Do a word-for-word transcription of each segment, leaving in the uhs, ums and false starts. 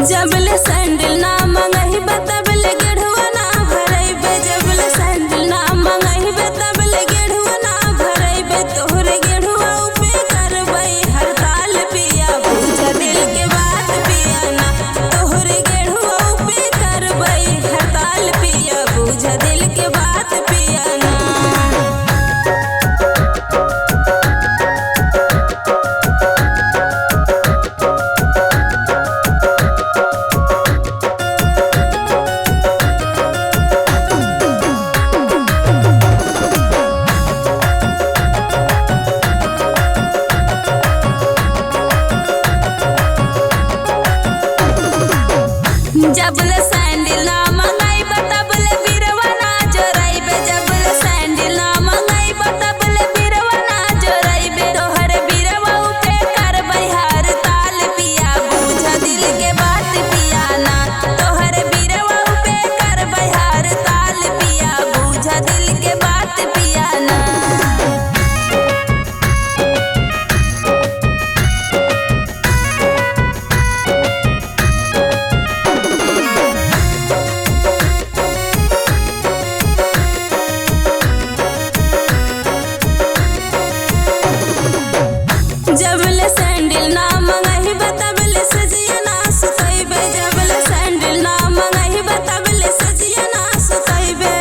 जबले सैंडल ना मंगइबे, तबले गेढ़ुआ ना भरइबे। जबले सैंडल ना मंगइबे, तबले गेढ़ुआ ना भरइबे। तोहरे गेढ़ुआ पे करबइ हड़ताल पिया, बूझ दिल के बात पिया ना। तोहरे गेढ़ुआ पे करबइ हड़ताल पिया, बूझ दिल के बात पिया ना। जबले सैंडल ना मंगइबे, तबले बिरवा ना जोरइबे। जबले सैंडल ना मंगइबे, तबले बिरवा ना जोरइबे। तोहर बिरवा पे करबइ हड़ताल पिया, बूझ दिल के बात पिया ना। तोहर बिरवा पे करबइ हड़ताल पिया, बूझ दिल के बात पिया ना। जबले सैंडल ना मंगइबे, तबले सजिया ना सुतइबे। जबले सैंडल ना मंगइबे, तबले सजिया ना सुतइबे।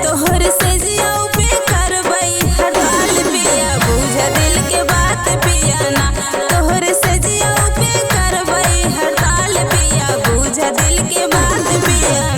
तोहर सजिया पे करबइ हड़ताल पिया, बूझ दिल के बात पिया ना। तोहर सजिया पे करबइ हड़ताल पिया, बूझ दिल के बात पिया ना।